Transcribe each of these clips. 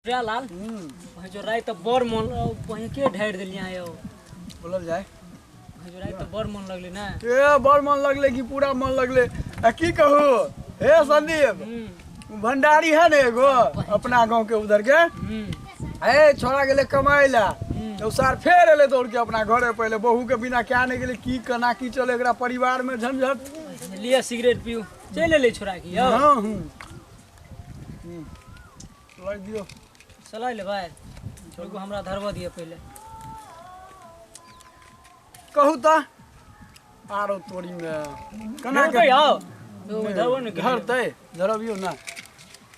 लाल जो राय तो बड़ मन के ढेर देलिया यो बोलल जाय जो राय तो बड़ मन लगले ना ए बड़ मन लगले कि पूरा मन लगले। आ की कहू हे संदीप भंडारी है ने एगो अपना गांव के उधर के ए छोड़ा गेले कमाइला तो सार फेर एले दौड़ के अपना घरे पहले बहू के बिना क्या नहीं गेले की कना की चले एकरा परिवार में झंझट। लिया सिगरेट पीऊ चल ले छोड़ा की यो। हां लग दियो चला ले भाई छोड़ हमरा धरवा दिए पहले कहू त आरो तोरी में कना के आओ तो धरबो ने धरतै धरबियो ना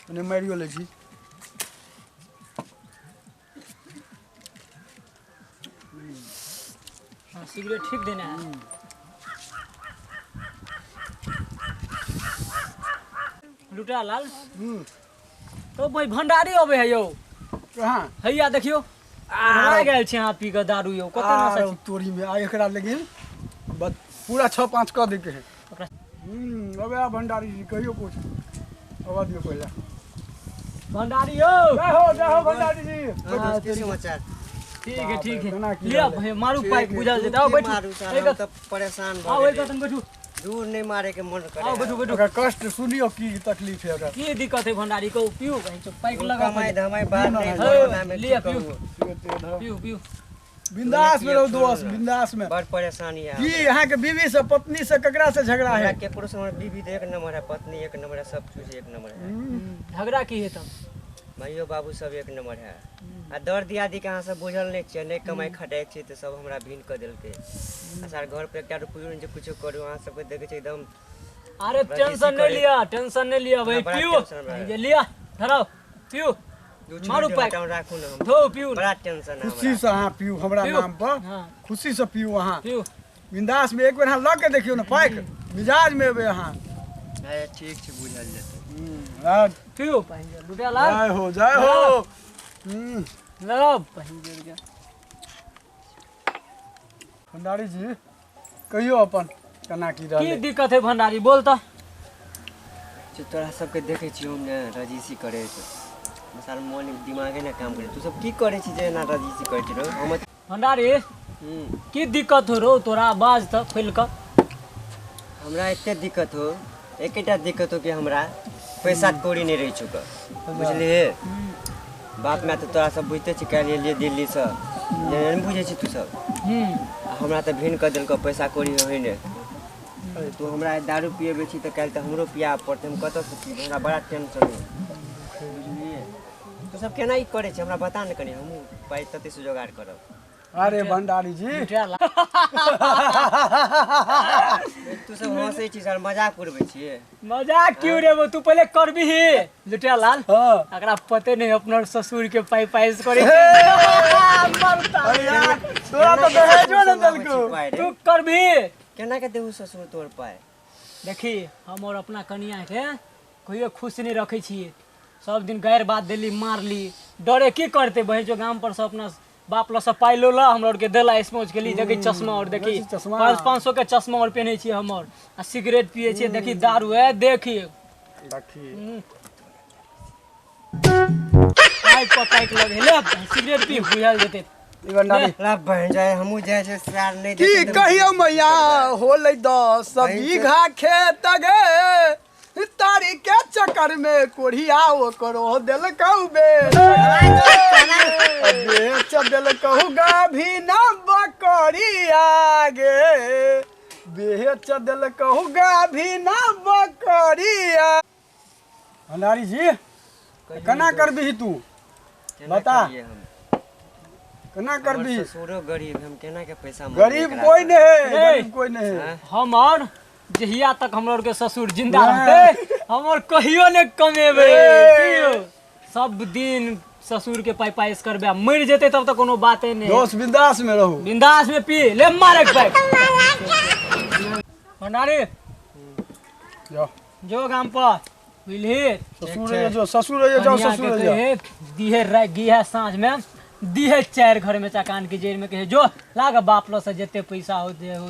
मने मारियो ले छी। हां सिगरेट ठीक देना है। लुटा लाल तो भाई भंडारी अबे है यो कहां हैया देखियो आ गेल छी हां पी के दारू यो कत ना सच तोरी में आ एकरा लेकिन बस पूरा 6 5 क दे के है। अबे आ भंडारी जी कहियो कुछ आवाज दियो पहले भंडारी यो जय हो भंडारी जी। के समाचार ठीक है ठीक है लिया भाई मारू पाइप बुझल जेत आओ बैठू एक त परेशान भ आओ एक तन बैठू दूर नहीं मारे के मन करे। आओ बैठू बैठू ओकरा कष्ट सुनियो की तकलीफ है ओकरा की दिक्कत है भंडारी को पियो भाई तो पाइप लगा कमाई धमाई बाहर नहीं लिया पियो पियो पियो बिंदास में रहो दोस्त बिंदास में बड़ परेशानी है की यहां के बीवी से पत्नी से ककरा से झगड़ा है? हमरा केकरो से हमर बीवी तो एक नंबर है पत्नी एक नंबर है सब चीज एक नंबर है। झगड़ा की है तब माइयो बाबू सब एक नंबर है आ दर्द दियादी के अहाँ सब बुझल नहीं छियै नहीं कमाई खटाइ छियै तऽ सब हमरा भिन्न कऽ देलकै आ सार घर पर एकटा रुपैयो नहि जे कुछो करू अहाँ सबके देखै छियै एकदम। अरे टेंशन नहीं लिया टेंशन नहीं लिया भाई पियो ये लिया धराओ पियो मारू पाइप राखू ना धो पियो बड़ा टेंशन है खुशी से अहाँ पियो हमरा नाम पर खुशी से पियो अहाँ पियो बिंदास में एक बेर अहाँ लऽ के देखियौ ने पाइक मिजाज में एबै अहाँ। अरे ठीक छै बुझल जेतै। पियो पाइन लुटा लाल जय हो जय हो। लगाओ पाइन जोड़ के। भंडारी जी कहियो अपन केना की रहलै की दिक्कत है भंडारी बोल त। तोरा सबके देखै छियौ ने रजीसी करैत सार मन दिमागे ना काम करे तू सब की करे छी जे एना रजीसी करे छी रो हम भंडारी की दिक्कत हो रो तोरा बाज त खोल क। हमरा एते दिक्कत हो एकेटा दिक्कत हो कि हमरा पैसा कौड़ी नहीं रही चुका बुझलिए बाप माय तो तोरा सब बुझते छी काल्हि एलियै दिल्ली से नहीं बुझै छी तू सब हमरा तऽ भिन्न कऽ देलकौ पैसा कौड़ी होइ नहि तू हमरा दारू पियबै छी तऽ काल्हि तऽ हमरो पियाबऽ पड़तै हम कतऽसँ पीबै हमरा बड़ा टेंशन हो बुझलिए तू सब केना ई करै छी हमरा बता ने कनि हमहूँ पाइ ततेसँ जोगाड़ करब। अरे भंडारी जी तू सब हंसै छी सर मजाक उड़बै छियै। मजाक क्यों रे तू पहले करबी ही लुटिया लाल एकरा पते नहीं अपना ससुर के पाई पाइस करे अरे यार तोरा तो दहेजो न देलकौ तू करबी केना के देहु ससुर तोर पाई। देखी हम और अपना कनिया के कहियो खुश नहीं रखे छियै सब दिन गैर बात देली मारली डरे की करते बहन जो गाम पर सब अपना बाप ल सब पाई लोला हमरा और के देला स्मोच के ली देखी चश्मा और देखी 500 के चश्मा और पहनै छी हमर आ सिगरेट पिए छी देखी दारू है देखी देखी पाइप पर पाइप लगे ले सिगरेट पी बुझल जेते ई भंडारी ला बहन जाय हमहू जाय छै सार नहीं की कहियो मैया होलै 10 बीघा खेत गे तारी के चक्कर में कोढ़िया ओकरो देलकौ बे बेच देलकौ गाभी ना बकरिया गे बेच देलकौ गाभी ना बकरिया। भंडारी जी केना करबी तू बता केना करबी? ससुरो गरीब हम केना के पैसा गरीब कोई नहीं है गरीब कोई नहीं है। हम और जहिया तक हमरा के ससुर जिंदा रहते हमर कहियो ने कमेबे सब दिन ससुर के पाई पाइस करबे मर जेते तब तक कोनो बाते नहीं दोस्त बिंदास में रहू बिंदास में पी ले मारे के पाइप। भंडारी जाओ जो गाम पर बुझली ससुर जो ससुर जाओ ससुर जाओ दिहे राख गी है साँझ में दिहे चार घर में चकान के जेल में कहे जो लाग बाप लो से जते पैसा हो दे हो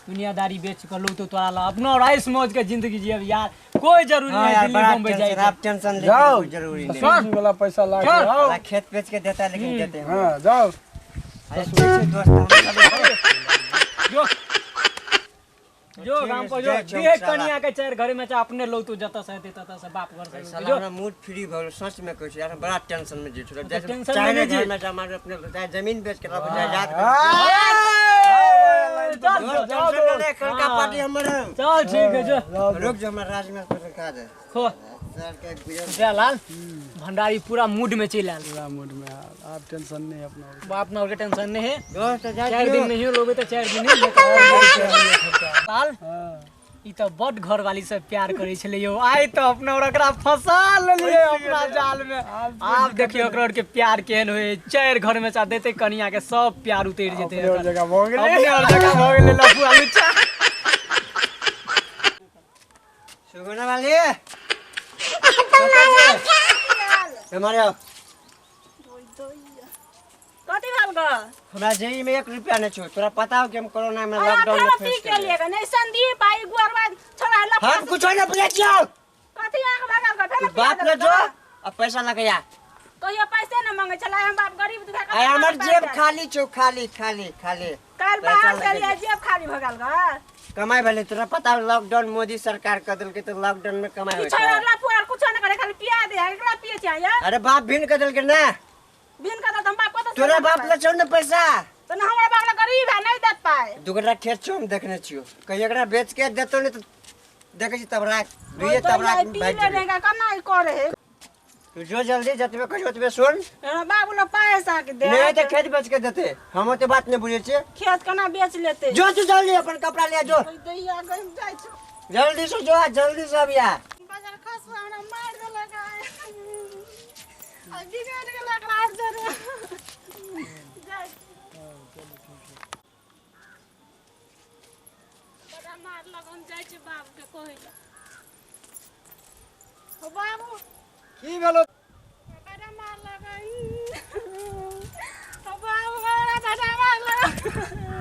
दुनियादारी बेच के लो तो तोरा ला अपना राइस मौज के जिंदगी जियब यार कोई जरूरी हाँ नहीं यार दिल्ली बड़ा बम्बई जाए टेंशन के। आप टेंशन लेके जाओ कोई जरूरी नहीं ससुर जी वाला पैसा ला के चल। आओ साला खेत बेच के देता है लेकिन देते हैं हाँ जाओ अरे ठीक छै दोस्त हम चलै जो जो ठीक गाम है, पर जो जाइ छी हम दिहे साला। कनिया के चारि घरे में चाहे अपने लो तू जतऽ से हेतै ततऽ से बाप घर से छी। लौ साला तू, जो हमरा मूड फ्री भऽ गेल सच में कहै छी यार हम बड़ा टेंशन में जी छी तो टेंशन चाहे में नहीं जी। घर में जमा अपने चाहे जमीन बेच के लाबू चाहे जात चल दोस्त, जाओ टेंशन न ले कलका हाँ। पार्टी हमर है। चल ठीक है जो रुक जो हमरा राज में पैसा खा दे खो सर के गुजर जय लाल भंडारी पूरा मूड में चलि आयल पूरा मूड में आयल। आब टेंशन नहीं अपना बाप ना के टेंशन नहीं है दोस्त जाइ चारि छियौ। दिन नहीं लोगे तो चारि दिन नहीं लाल हाँ ई तऽ बड घरवाली से प्यार करै छलै यौ आइ तऽ अपना और ओकरा फंसा लेलियै अपना जाल में आब देखियौ ओकरा और के प्यार केहन होय चारि घर में चा देतै कनिया के सब प्यार उतरि जेतै अपने और एकर। जगह भऽ गेलै अपने और जगह भऽ गेलै लफुआ लुच्चा सुगना वाली हमारे आओ। कथी भेल ग हमरा जेबी में एक रुपया नहीं छो तोरा पता हो कि हम कोरोना में अरे लॉकडाउन में फेरो पी फंस के लिए ग नहीं संदीप आई गुआरवा छोड़ा लफड़ा हम कुछ नहीं बुझै छियौ कथी आंख भगल ग फेरो तू बाप ले जो आ पैसा लगैया कहियो पैसे न मांगे छला हम बाप गरीब दुखा आय हमर जेब खाली छौ खाली खाली खाली काल पैसा बाहर से लगैया। लिए जेब खाली भगल ग कमाई भेलै तोरा पता हो लॉकडाउन मोदी सरकार कर देलकै तऽ लॉकडाउन में कमाई ई होइ छोड़ा छै लफुआ कुछो न करे खाली पिया दे एकरा पिए छै या अरे बाप भिन कर देलकै ना बिन का त हम बाप कत तोरा बाप ले छौ ने पैसा त न हमरा बाप ले गरीब है नहीं देत पाए दू गोटा खेत छौ हम देखने छियौ कहीं एकरा बेच के देतौ ने तऽ देखै छी तब राख दुइये तब राख पी भागि ले जेबै। रहेगा कना ई करे है तू जो जल्दी जतबे कहै छियौ ओतबे सुन हमरा बाबू ले पैसा के दे नहीं तऽ खेत बेच के देते हम ओते बात नहीं बुझै छियै खेत कना बेच लेते जो तू जल्दी अपन कपड़ा ले जो दैया गइम जाइ छौ जल्दी से जो आ जल्दी से अभी आ बाजार खसुआ हमरा मारि देलक आइ। आ बिगड़ि गेलक रात जरे जाइ छी। बड़ा मारलक हम जाइ छी बाबूके कहै लए। हो बाबू की भेलो बड़ा मारलक आइ। हो बाबू बड़ा बड़ा मारलक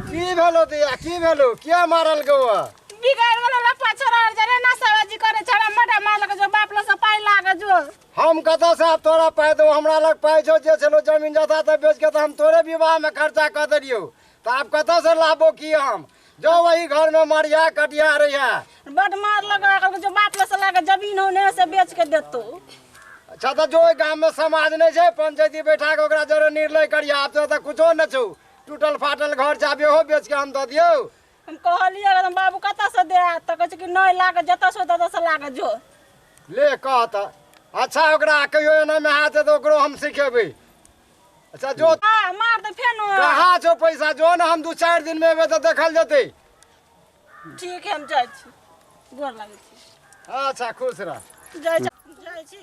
की भेलो दैया की भेलो किया मारल गौआ बिगड़ि गेल लफड़ा छोड़ा जरे ना सबाजी करे छोड़ा मटा मारलक जो बाप लग से पाइ लागे जो हम कतऽ से आब तोरा पाइ देबो हमरा लग पाइ छौ जे छलो जमीन जथा तऽ बेच के तऽ हम तोरे विवाह में खर्चा कऽ देलियौ तऽ आब कतऽ से लाबो की हम जो वही घर में मरिया कटिया रहिया बड मारलक कहलक जो बाप लग से लागे जमीन हो ने से बेच के देतो अच्छा तऽ जो ओहि गाम में समाज नहि छै पंचायती बैठा के ओकरा जरे निर्णय करिया आब तो तऽ कुछो नहि छौ टूटल फाटल घर छै आब इहो बेच के हम दऽ दियौ हम कहलियै हम बाबू कतऽ से देत तऽ कहै छै कि नहि लागे जतऽ से ततऽ से लागे जो ले कह तऽ अच्छा ओकरा कहियो एना में हाथ तऽ ओकरो हम सिखेबै अच्छा जो आ मार दे फेनो कहाँ छौ पैसा जो ने हम दू चारि दिन में एबै तऽ देखल जेतै ठीक है हम जाइ छी गोर लागै छी अच्छा खुश रह जाइ छी जाइ छी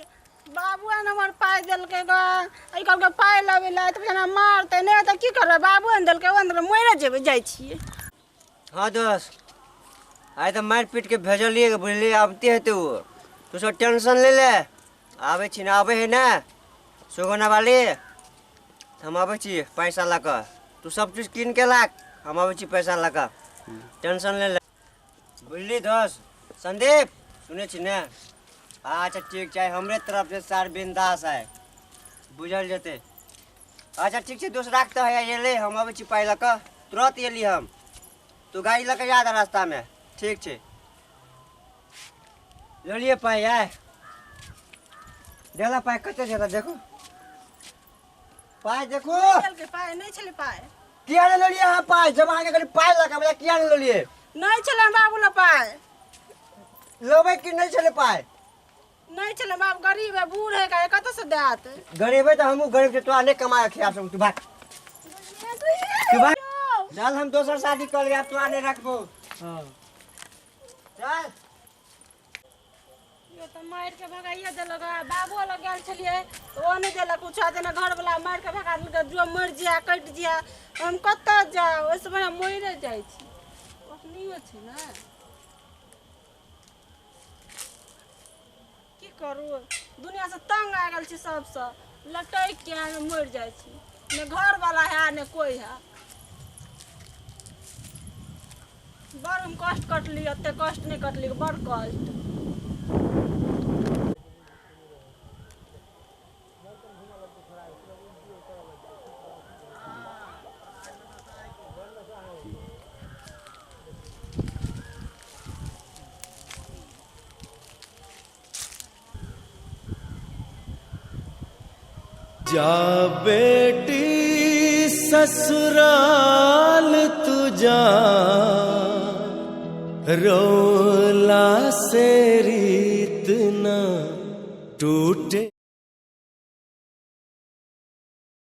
बाबू ने हमर पाइ देलकै ग एहि कहलकै पाइ लेबै लए तऽ जेना मारतै नहि तऽ की करबै बाबू ने देलकै ओ ने देलकै मरे जेबै जाइ छियै हाँ दोस्त आइ तऽ मारि पीट के भेजलियै बुझलियै आबते हेतै ओ तू सब टेंशन ले ले आबै छी ने आबै है ने सुगना वाली हम आबै छी पैसा लऽ कऽ तू सब चीज कीन के लाख हम आबै छी पैसा लऽ कऽ टेंशन ले ले बुझली दोस्त संदीप सुनै छी ने अच्छा ठीक छै हमरे तरफ से सार बिंदास है बुझल जेतै अच्छा ठीक छै दोस्त राख तऽ है एलै हम अबै छी पाइ लऽ कऽ तुरत एली हम तू गाड़ी लऽ कऽ जा दे रास्तामे ठीक छै लेलियै पाइ आय देला पाइ कते देला देखू पाइ देखू देलकै पाइ नहि छलै पाइ किया नहि लेलियै अहाँ पाइ जब अहाँके कनि पाइ लऽ कऽ बोले किया नहि लेलियै नहि छलै बाबू लग पाइ लेबै कि नहि छलै पाइ नहि छलै बाप गरीब है बूढ़ है का कतऽ से देत गरीब है तऽ हमहूँ गरीब छी तोरा नहि कमा के खिया सकू तू भाग तू भाग चल हम दोसर शादी कर लेब तोरा नहि रखबो हाँ चल यो तऽ मारि के भगाइए देलक आ बाबो लग गेल छलियै तऽ ओ नहि देलक कुछो जेना घरवला मारि के भगा देलक जो मरि जिया कटि जिया हम कतऽ जाउ ओहिसँ बढ़िआँ मरिए जाइ छी ओखनियो छै ने की करू दुनिआँसँ तंग आ गेल छी सबसँ लटकि के मरि जाइ छी ने घरवला है ने कोइ है बड़ हम कष्ट कटली एते कष्ट नहि कटली बड़ कष्ट। जा बेटी ससुराल तू जा, रोला से रीत ना टूटे।